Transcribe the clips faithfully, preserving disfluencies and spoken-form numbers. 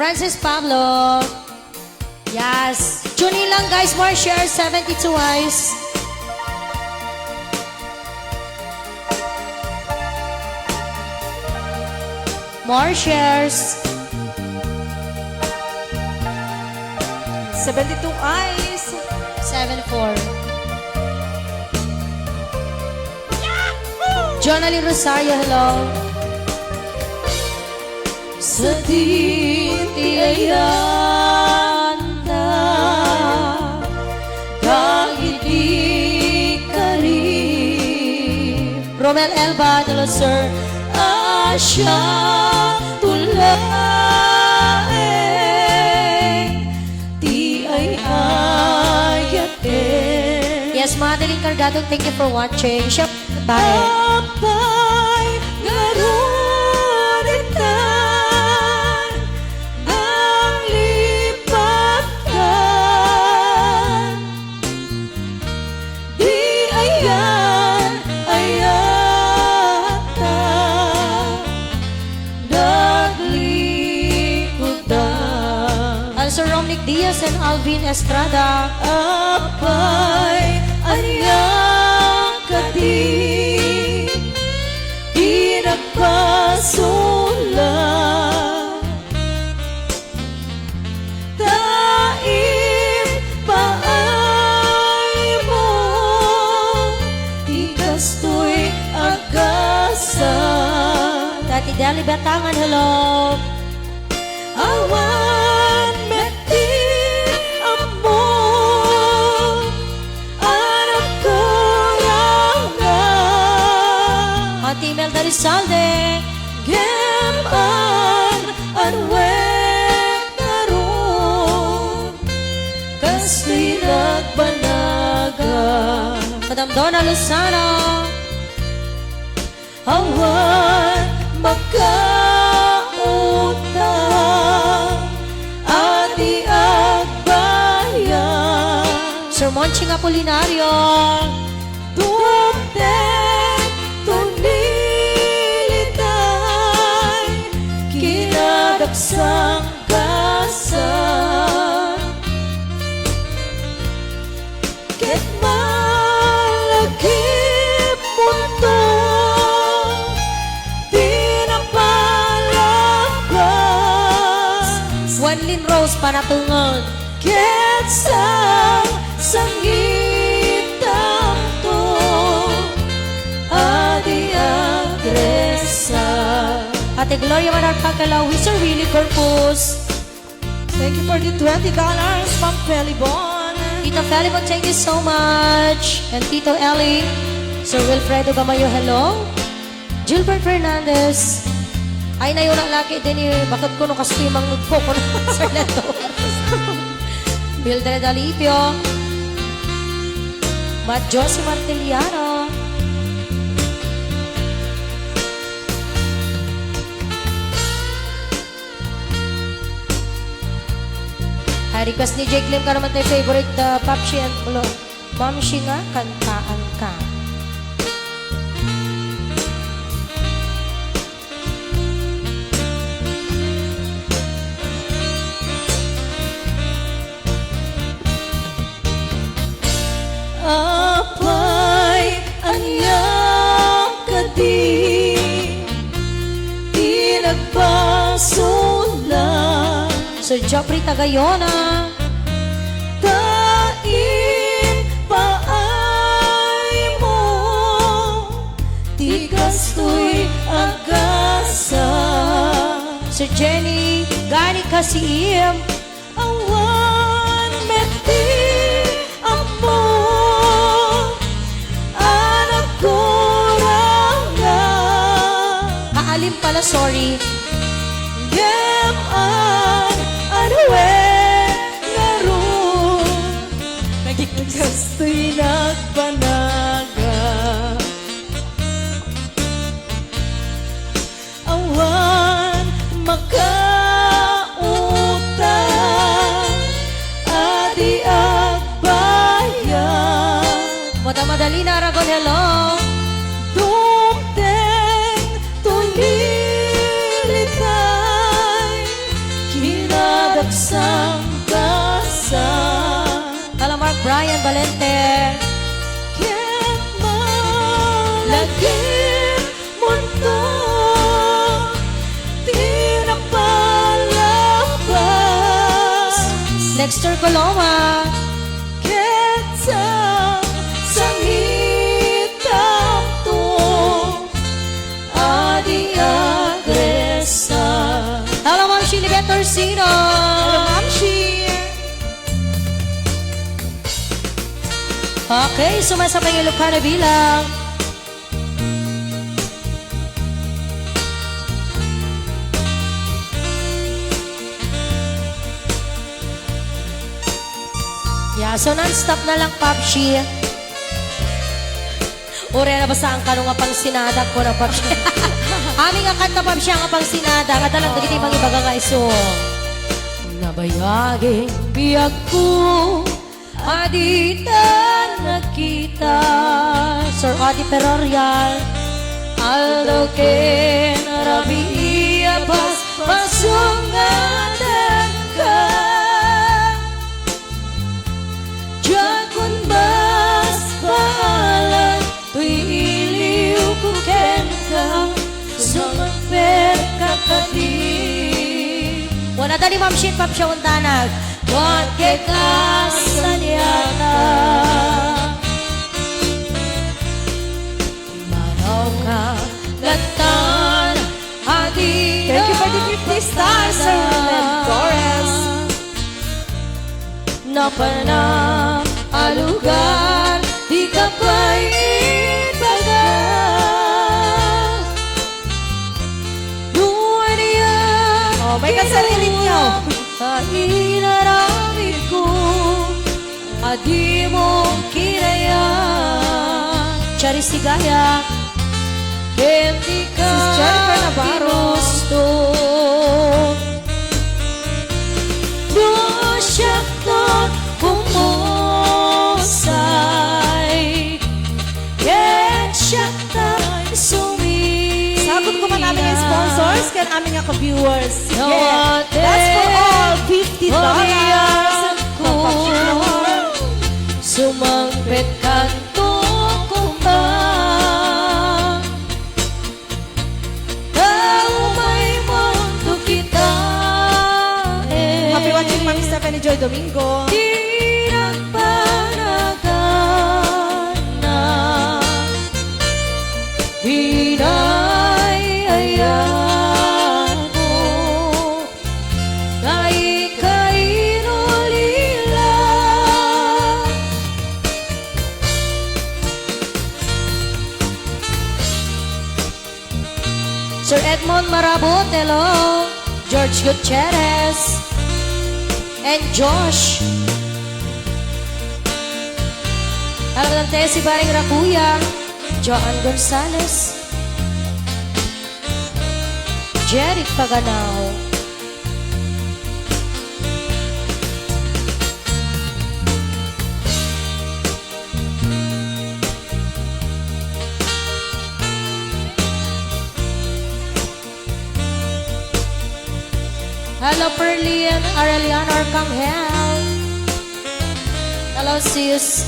Francis Pablo. Yes. Tune in lang, guys. More shares, seventy-two eyes. More shares. Seventy-two eyes. Seven four. Jonalyn Rosario, hello. Sadin ti ayanda dagiti karib. Romel Elba, hello, sir. Asia tulaeng ti ay-ayaten. Yes, Madeline Cargado, thank you for watching. Siya, pare. Apay, ngarud itan ang lipatan. Di ayan, ayata, naglikudan. Also, Romnick Diaz and Alvin Estrada. Apay, ania kadi ti nagpasula? Ta impaaymo ti kastoy a gasat. Tati Deli Batangan, hello. Awan met ti ammo a nagkurangan. Ate Imelda Rizalde. Ngem an-, anwen ngarud, kastoy nagbanaga. Madam Donna Lozano. Awan makautang a di agbayag. Sir Monching Apolinario. Dumteng tunilitay kinadaksang gasat. Ket malagip punto ti napalabas. Wenlyn Rose, panatungan. Ket sangsangitamto a di agresa. Ate Gloria Manarpagkalaw, Sir Willie Corpus. Thank you for the twenty dollars, Ma'am Felibon. Tito Felibon, thank you so much. And Tito Eli, Sir Wilfredo Gamayo, hello. Gilbert Fernandez. Ay, nayo na lagi din eh. Bakit ko no kastoy mangngegko ko na, Sir Leto? Mildred Alipio. Mat Josie Martiliano. Ay, request ni Jake Lim, kano man tayo favorite, uh, Popshi and Blo-, Momshi nga, kantaan ka. Apay, ania kadi ti nagpasulang? Sir Geoffrey Tagayona. Ta impaaymo ti kastoy a gasat. Sir Jenny, gani ka siim. Awan met ti ammo a nagkurangan. Aalim pala, sorry. Ngem an-, anwen ngarud, kastoy nagbanaga. Awan makautang a di agbayag. Madam Madalina Aragon, hello. Dumteng tunilitay kina Valente. Ket malagip munto ti napalabas. Nexter Coloma. Ket sa-, sangitanto a di agresa. Hello, Ma'am Shirley Beth Orsino. Hello, Ma'am Shi. Okay, sumasabay ang Ilocano bilang. Yeah, so non-stop na lang, Popshi. Uray nabasaan kano nga pangsinadakko na, Popshi. Amin nga kanta, Popshi, nga pangsinada, nga talang dagiti mangibaga nga isu. Nabayaging biagko a dita nakita. Sir Adi Ferrarial. Aldaw ken rabii a paspasom nga adda kenka. Diakon basbalan toy iliwko kenka, sumangpetka kadi. Wen, adda ni Ma'am Shin, Ma'am Sha Undanag. Ket kasaniata. Manawka latan a di. Thank you for the fifty stars, Sir Len Torres. Napanak a lugar, dika pay ibaga. No ania. Oh, may kasaririnyo. Inaramidko a dimo kinayat. Charis Ligaya. Ken dika Sis Jennifer Navarro. Ginusto. No siak ton kumusay, ket siak tay sumina. Sagot ko man amin nga sponsors, ken amin nga ka-viewers. Sige. That's for all. Fifty dollars. Sumangpet kanto koma. Tao may mundo kita, eh. Happy watching, Ma'am Stephanie Joy Domingo. Di nagpanagan na binayayako. Kaikaino lila. Sir Edmond Marabut, hello. George Gutierrez and Josh. Alam te si Baring Rakuya, Joan Gonzalez. Jeric Paganao. Hello, Perlin Arellano Arcangel. Hello, sis.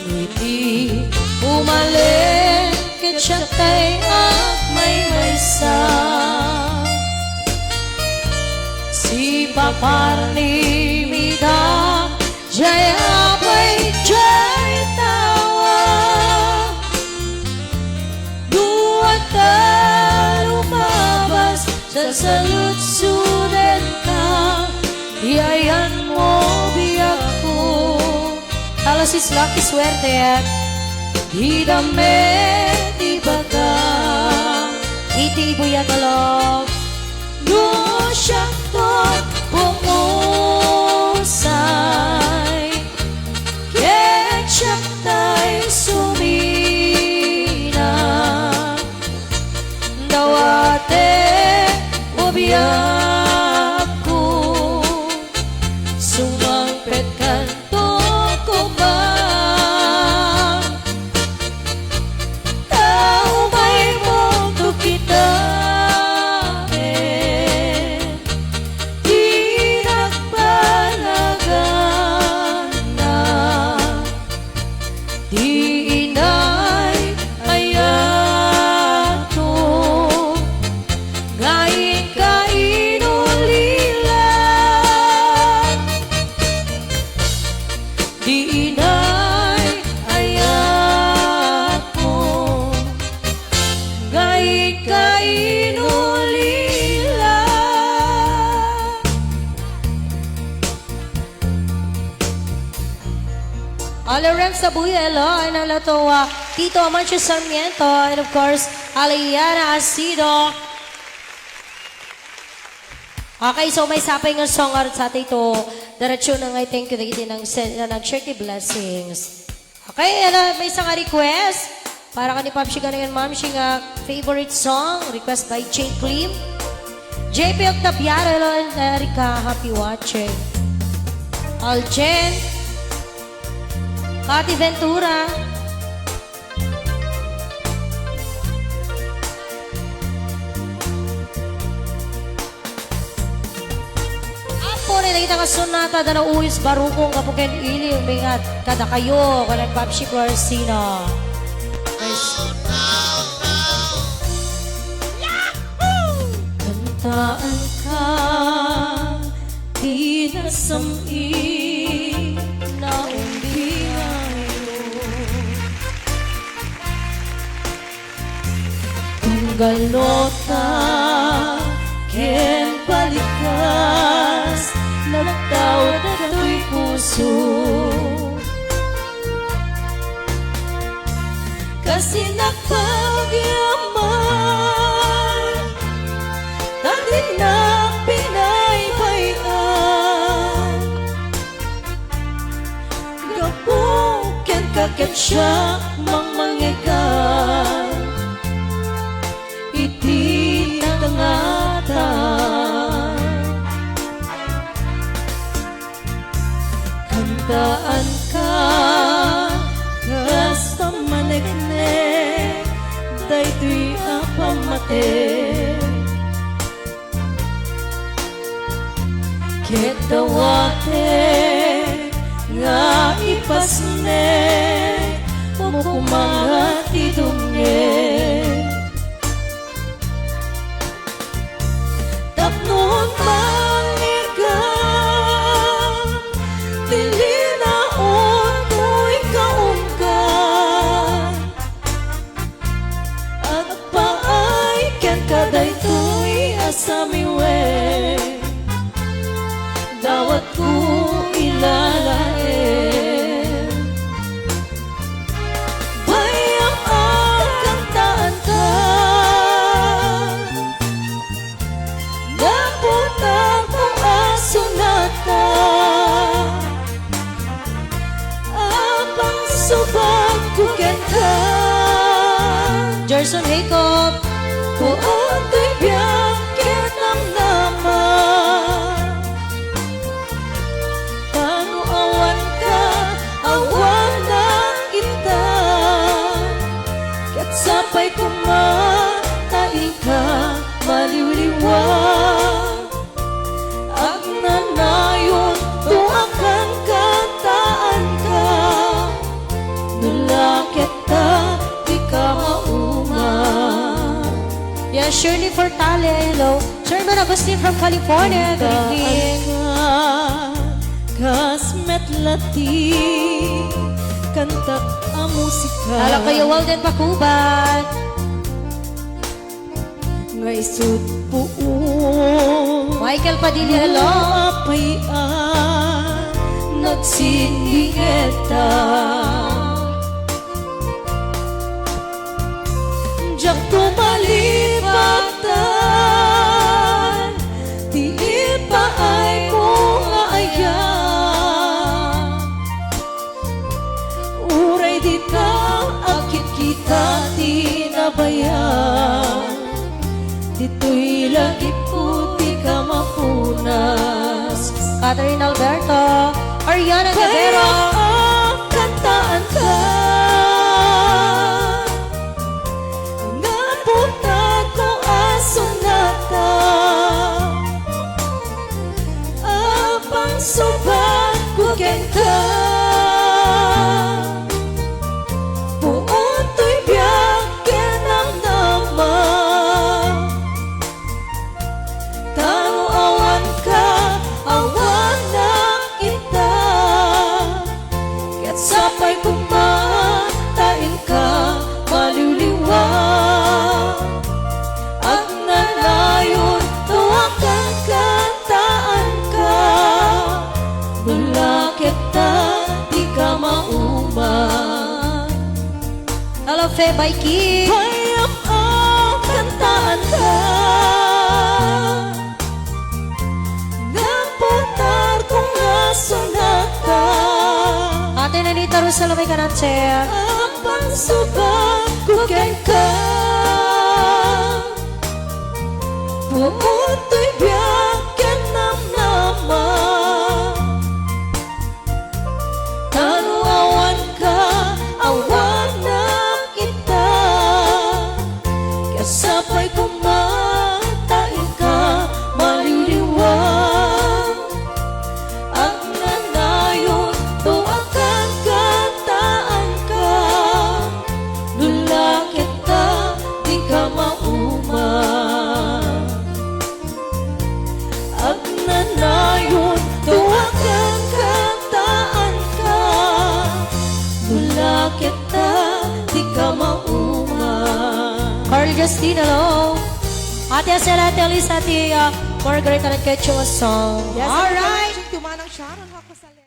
No iti umalen ket siak tay agmaymaysa, sipaparnimida jay apay jay tawa. No adda lumabas, sasaludsodenka, ti ayanmo biagko. Hello, sis Lucky Suerte. Dida met ibaga. Iti Buyat a love. No siak ton pumusay, ket siak tay sumina. Dawatek, o biagko, sumangpet kanto koma. Tao may mundo kita, eh. Kainulila. Ala Renz Abuelo, and ala to, uh, Tito Amancio Sarmiento, and of course, Aliana Asido. Okay, so maysa pay nga song nga run sa ito. Diretso na nga, thank you dagiti nang-, nag-share ti blessings. Okay, ala, maysa nga request para kan ni Popshi Ganayan, Mamshi, nga favorite song, request by Jane Klim. J P Octaviano, hello, and Erica, happy watching. Aljen, Cathy Ventura. Apo ni dagita nga sonata, da na Uis Barukong, gapu ken Ili, umingat kadakayo, kanan Popshi Florcino. Nice. Kantaanka, ti nasam-it, naumbiayo. Tunggal nota ken balikas, nagtaud datoy puso. Kasinak pagyamanan, ta dinak pinaybay-an. Gapu kenka ket siak mangmangegan iti tangngatan. Kantaanka, kas pammaneknek daytoy a pammatek. Ket dawatek nga ipasnek, mukmanga ti dumngeg. Tapno mangirgam ti linaon toy kaunggan. Agpaay kenka daytoy a samiwek, dawatko ilalaem. Bayam a kantaanka, gapu ta puaso nata. Apang subatko kenka. Gerson Jacob. Puot toy biag ken namnama. Ta no awanka, awanak ita. Ket sapay koma ta inka maliwliwa. Agnanayon to a kankantaanka, no la ket ta dika mauma. Yes, Shirley Fortale, hello. Sir Herman Agustin from California, good evening. Kantaanka, kas met la ti kantak a musika. Ala kayo, Walden Pacuban. Nga isut' puon. Michael Padilla, hello. Apay a nagsindingeta. Diak tumalipatan ti ipaaymo nga ayat. Uray dita agkitkita ti nabayan, ditoy lagipko ti kamapunas. Catherine Alberto, Ariana Guerrero. Kaya a kantaanka, naputako a sonata. Apang subatko kenka, puot toy biag ken namnama. Ta no awanka, awanak ita. Ket sapay koma ta inka maliwliwa. Bye, Ki. Payam a kantaanka. Ngem putar ko nga sonata. Ate Nanita Rosa, lumay ka na, Che. Ang pangsubak ko kenka. Buot toy biag ken namnama. Tano awan ka, awanak ita. Kasapay koma ta inka maliliwan. Agnanayon to a kankataanka. No la ketta, dika mauma. Agnanayon to a kankataanka. No la ketta, dika mauma. Carl Justin, hello. Ate Acela, Ate Elisa, Ate, uh, Margaret, and Ketchum a song. Yes, All right. Ate Margaret, Manang Sharon, Wako Sale.